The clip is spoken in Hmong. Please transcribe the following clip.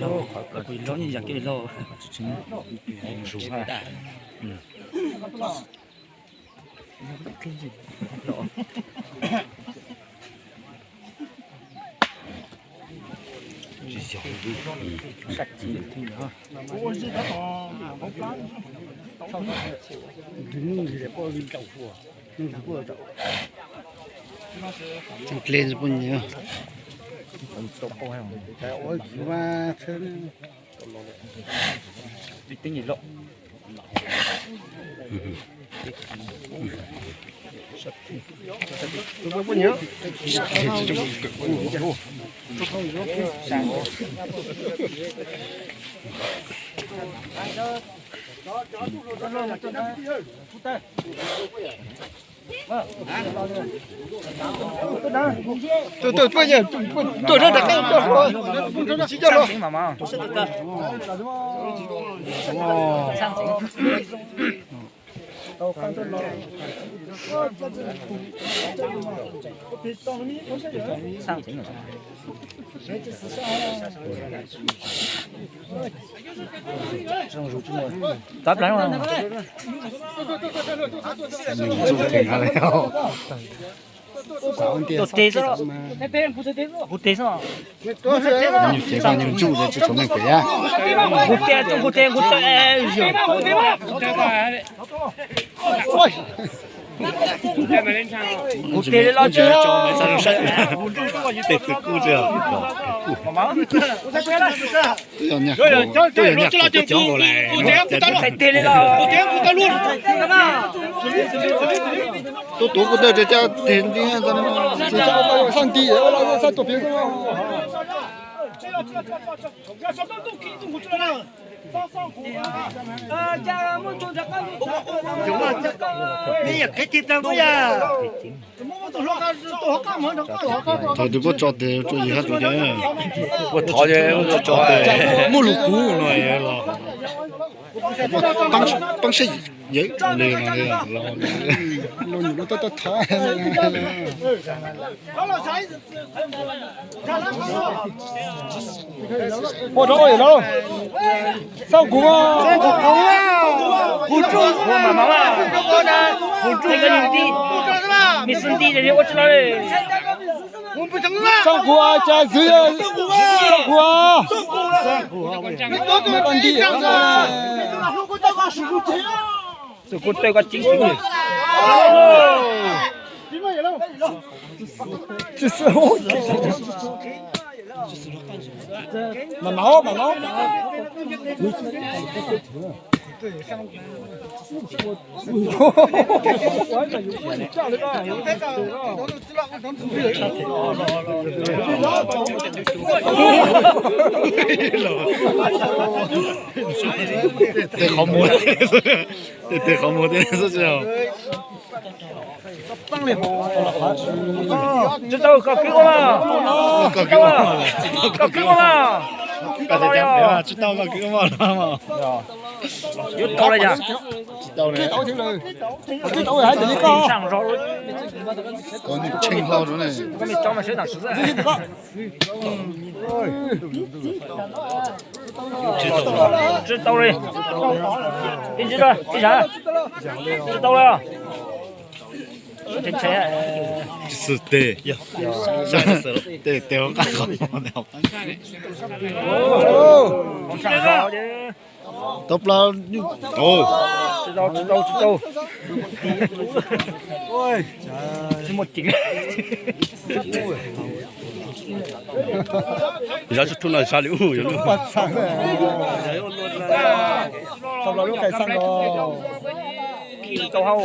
Qhov kuv loj yeej yog kev loj. Tuaj, tuaj, tuaj, tuaj, tuaj, tuaj, tuaj, tuaj, tuaj, tuaj, tuaj, tuaj, tuaj, tuaj, tuaj, Nws ntsuj teg hab le. Kuv teg xwb. Nws tsev koj nws ntsuj, tsis tshuav neeg pem yab. Kuv teg, kuv teg, kuv teg. Kuv teg los tsis tso maiv xav zoo saib. Tes txwv kuj tsis. Tuaj yog nyaj kuv, tuaj yog nyaj kuv kuj cov nkaus lais. Teg li los. Tuaj tuav kuv tawg tsis coj teg nti, tsis coj sab nti, sab tuaj pem. Thaum twg puab tso tes rua yig hab rua ces, puab tso tes muaj lug kub no los, paab seb yawm le no. Ua rau ua yawm lauj, xauj kuv, kuv tsuj, kuv mas mas, kuv tsuj koj nti, me xwb nti ua tsi los li. Xauj kuv cas xwb, xauj kuv, me koj nti. Txug kuv tawg koj ceeb xwb. Tsis xwb. Mas no, mas no. Tes qhov muag, tes, tes qhov muag tej xwb tsis. Tsis tau, koj kwv ua mas. Koj kwv ua mas. Tsis tau, koj kwv ua mas. Yuav tau los yog? Tsis tau li. Tshee hlo rau ne. Tsis tau li. Ib ntsis, ib zag, tsis tau li. Tsis xwm tes, tes, tes hauv qab qhov. Tau plaub nyuj tau. Tsis tau, tsis tau, tsis tau. Tsis muaj ceem. Yog tsis thub no sa li ub yog lub. Tau plaub lub qe xaj los. Tsis tau hau.